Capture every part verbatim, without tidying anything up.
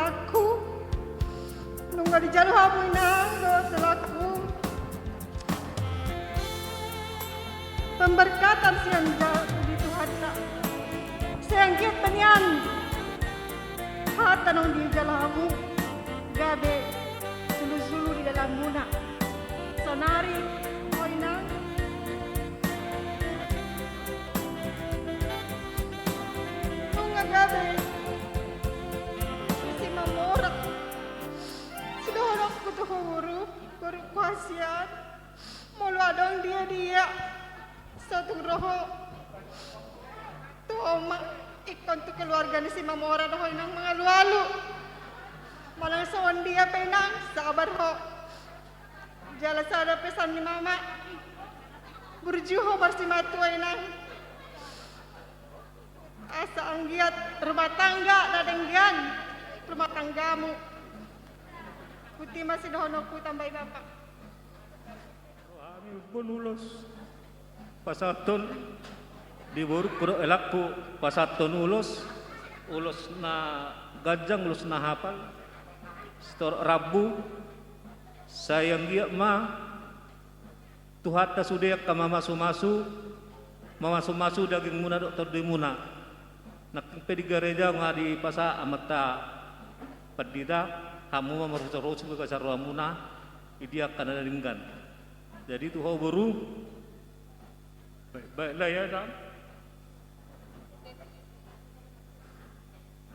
Aku, nunga dijalo hamu inang dohot helangku pemberkatan sian ja-, di Tuhanta. Sai anggiat ma nian hata naung dijalo hamu gabe sulusulu di dalanmuna. Saonari, o inang, nunga gabe Simamora. Sidohononku tu ho boru, boru ku hasian. Molo adong dia-dia, so tung ro ho tu oma, ingkon tu keluarga ni Simamora do ho inang mangalualu. Manang songon dia pe inang, sabar ho. Jala sada pesan ni mama, burju ho marsimatua inang. Asa anggiat rumah tangga na denggan rumah tanggamu. Boti ma sidohononku, tambai bapa. Hami umbahen ulos pasahathon di borungku dohot helangku, pasahathon ulos, ulos na ganjang, ulos na hapal, sitorop rambu. Sai anggiat ma Tuhanta sude angka mamasumasu, mamasumasu dagingmuna dohot tondimuna. Nangkin pe di gareja nga dipasahat amanta pandita, hamu ma marhusor-husor angka saroamuna, i dia angka na denggan. Jadi tu ho boru, baik, baiklah ya, Dam.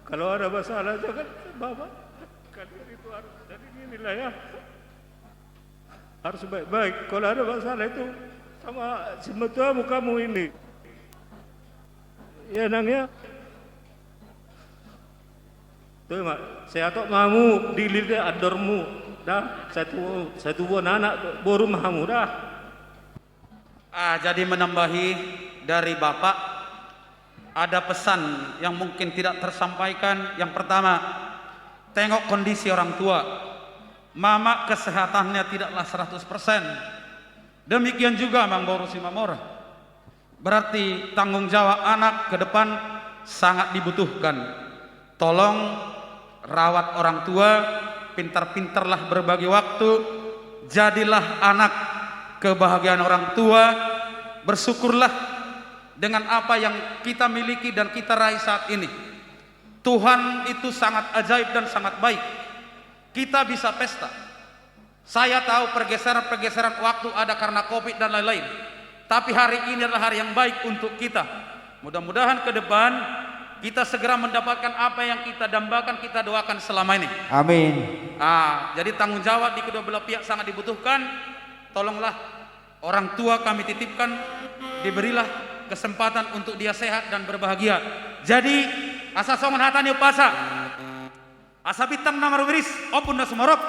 Kalau ada masalah, jangan bawa. Kalian itu harus, jadi inilah ya. Harus baik-baik. Kalau ada masalah itu sama simatuamu kamu ini. Ya, Nang, ya. Tuh, Mak. Sehat tok mamu, di lide andormu. Dah, satu, satu buah anak, boru mamu, dah. Ah, jadi menambahi dari Bapak, ada pesan yang mungkin tidak tersampaikan. Yang pertama, tengok kondisi orang tua. Mama kesehatannya tidaklah seratus persen. Demikian juga Amangboru Simamora. Berarti tanggung jawab anak ke depan sangat dibutuhkan. Tolong rawat orang tua, pintar-pintarlah berbagi waktu, jadilah anak kebahagiaan orang tua, bersyukurlah dengan apa yang kita miliki dan kita raih saat ini. Tuhan itu sangat ajaib dan sangat baik. Kita bisa pesta. Saya tahu pergeseran-pergeseran waktu ada karena covid dan lain-lain. Tapi hari ini adalah hari yang baik untuk kita. Mudah-mudahan ke depan kita segera mendapatkan apa yang kita dambakan, kita doakan selama ini. Amin. Ah, jadi tanggung jawab di kedua belah pihak sangat dibutuhkan. Tolonglah orang tua kami titipkan, diberilah kesempatan untuk dia sehat dan berbahagia. Jadi, asa songon hata ni umpasa. Asa bintang na marriris, ombun na sumorop.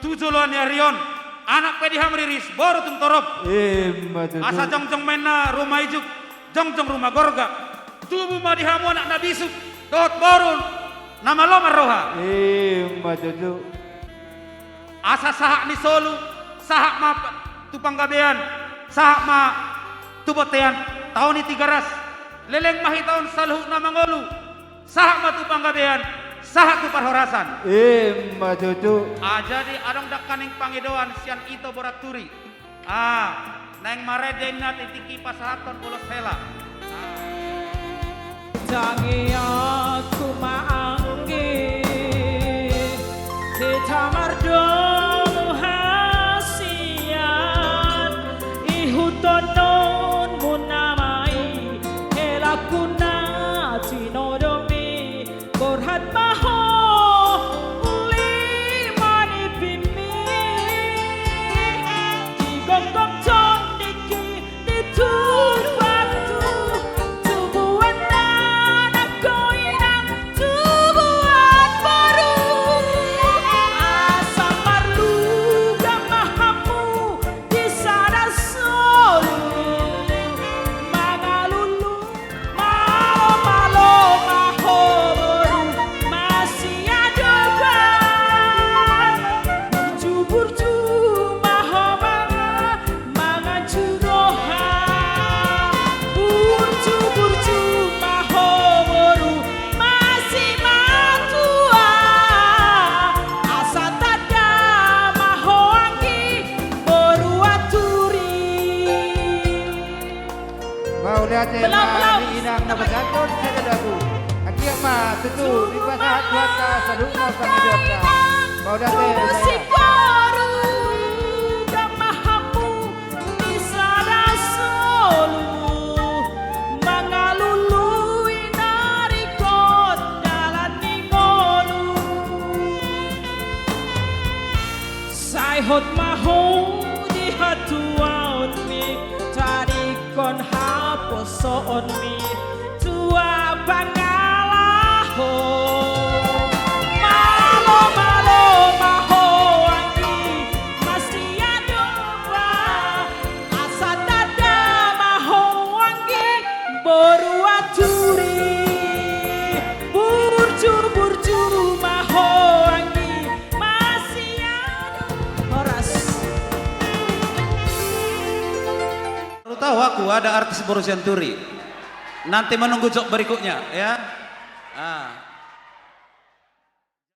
Tu joloan ni ari on, anak pe di hamu riris, boru tung torop. Ima tutu. Asa jongjong ma inna ruma ijuk, jongjong ruma gorga. Tubu ma di hamu anak na bisuk, dohot boru na malo marroha. Ima tutu. Asa sahat ni solu, sahat ma tu panggabean, sahat ma tu bontean, tao ni Tigaras, leleng ma hita on saluhutna mangolu. Sahat ma tu panggabean, sahat tu parhorasan. Ima tutu. Ah, jadi adong dangkaning pangidoan sian ito borat turi. Ah, naeng marende inna di tingki pasahathon ulos hela. Ah. Tangiangku ma anggi, hita mardomu hasian, ihuthononmu nama i, helangku na tinodomi, borhat ma ho uli manipimi, digomgom tondingki di tubuanku, tubuan na nanggo inang tu Tutu, dipasahat Tuhanta saluhutna pangidoanta. Mauliate ma i. Tusi boru, dang ma hamu di sada solu, mangalului na ringkot dalan ni ngolu. Sai hot ma ho di hatuaonmi, tadingkon haposoonmi, tua pangalaho. Malo, malo ma ho anggi, masiado ba, asa tanda ma ho anggi, boru aturi. Burju, burju ma ho anggi, masiado. Horas. Baru tahu aku ada artis boru Sianturi. Nanti menunggu job berikutnya, ya. Ah.